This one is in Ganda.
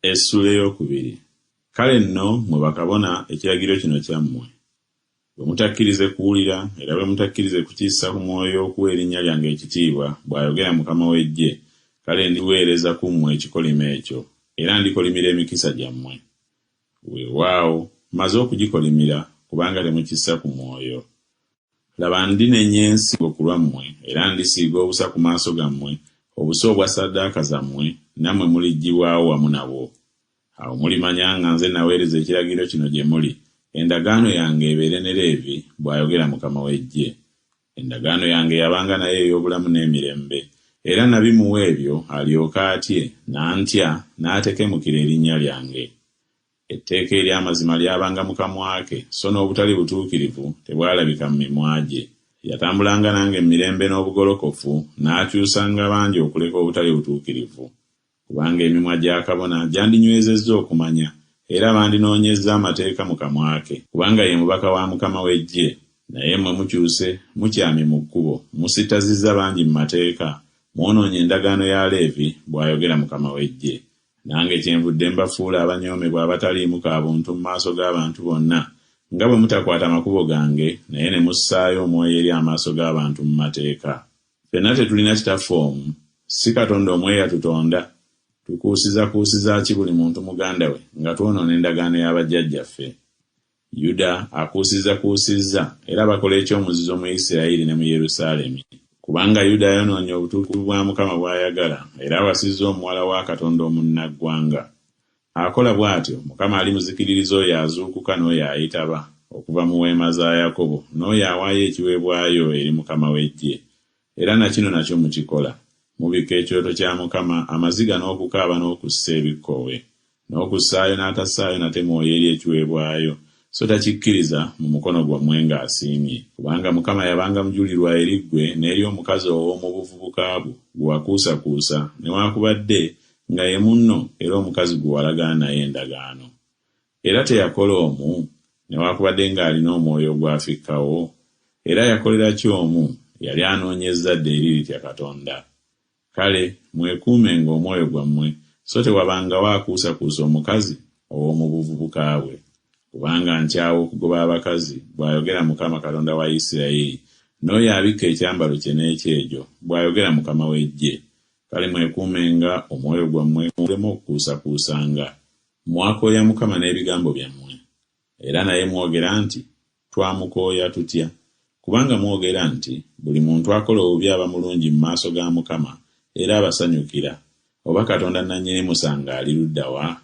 Essuula ey'okubiri. Kale nno, mmwe bakabona, ekiragiro kino kyammwe. Bwe mutakkirize kuwulira, era bwe mutakkirize kukissa ku mwoyo okuwa erinnya lyange ekitiibwa, bw'ayogera Mukama w'eggye, kale ndiweereza ku mmwe ekikolimo ekyo, era ndikolimira emikisa gyammwe. Weewaawo, mmaze okugikolimira, kubanga temukissa ku mwoyo. Laba, ndinenya ensingo ku lwammwe, era ndisiiga obusa ku maaso gammwe, obusa obwa ssaddaaka zammwe, nammwe muliggyibwawo wamu nabwo. Awo mulimanya nga nze naweereza ekiragiro kino gye muli, endagaano yange ebeere ne Leevi, bw'ayogera Mukama w'eggye. Endagaano yange yabanga naye ey'obulamu n'emirembe, era nabimuwa ebyo alyoke atye, n'antya, n'atekemukira erinnya lyange. Etteeka ery'amazima lyabanga mu kamwa ke, so n'obutali butuukirivu tebwalabika mu mimwa gye. Yatambulanga nange mu mirembe n'obugolokofu, n'akyusanga bangi okuleka obutali butuukirivu. Kubanga emimwa gya kabona gyandinywezezza okumanya, era bandinoonyezza amateeka mu kamwa ke, kubanga ye mubaka wa Mukama w'eggye. Naye mmwe mukyuse, mukyamye mu kkubo, musittazizza bangi mu mateeka, mwonoonye endagaano ya Leevi, bw'ayogera Mukama w'eggye. Nange kyenvudde mbafuula abanyoomebwa abataliimu ka buntu mu maaso g'abantu bonna, nga bwe mutakwata makubo gange, naye ne mussaayo omwoyo eri amaaso g'abantu mu mateeka. Ffenna tetulina Kitaffe omu? Si Katonda omu eyatutonda? Tukuusizakuusiza ki buli muntu muganda we nga twonoona endagaano ya bajjajjaffe? Yuda akuusizzakuusizza, era bakola eky'omuzizo mu Isirayiri ne mu Yerusaalemi. Kubanga Yuda ayonoonye obutuukirivu bwa Mukama bw'ayagala, era awasizza omuwala wa katonda omunnaggwanga. Akola bw'atyo, Mukama alimuzikiririza oyo azuukuka n'oyo ayitaba, okuva mu weema za Yakobo, n'oyo awaayo ekiweebwayo eri Mukama w'eggye. Era na kino nakyo mukikola, mubikka ekyoto kya Mukama amaziga n'okukaaba n'okussa ebikkowe, n'okussaayo n'atassaayo nate mwoyo eri ekiweebwayo, so takikkiriza mu mukono gwammwe ng'asiimye. Kubanga Mukama yabanga mujulirwa eri ggwe n'eri omukazi ow'omu buvubuka bwo gwe wakuusakuusa, newakubadde nga ye munno era omukazi gwe walagaana naye endagaano. Era teyakola omu, newakubadde ng'alina omwoyo ogwafikkawo? Era yakolera ki omu, yali anoonya ezzadde eriritya Katonda? Kale mwekuumenga omwoyo gwammwe, so tewabangawo akuusakuusa omukazi ow'omu buvubuka bwe. Kubanga nkyawa okugoba abakazi, bw'ayogera Mukama Katonda wa Isirayiri, n'oyo abikka ekyambalo kye n'ekyejo, bw'ayogera Mukama w'eggye. Kale mwekuumenga omwoyo gwammwe muleme okukuusakuusanga. Mwakooya Mukama n'ebigambo byammwe. Era naye mwogera nti, Twamukooya tutya? Kubanga mwogera nti, Buli muntu akola obubi aba mulungi mu maaso ga Mukama, era abasanyukira. Oba Katonda nnannyini musango ali ludda wa?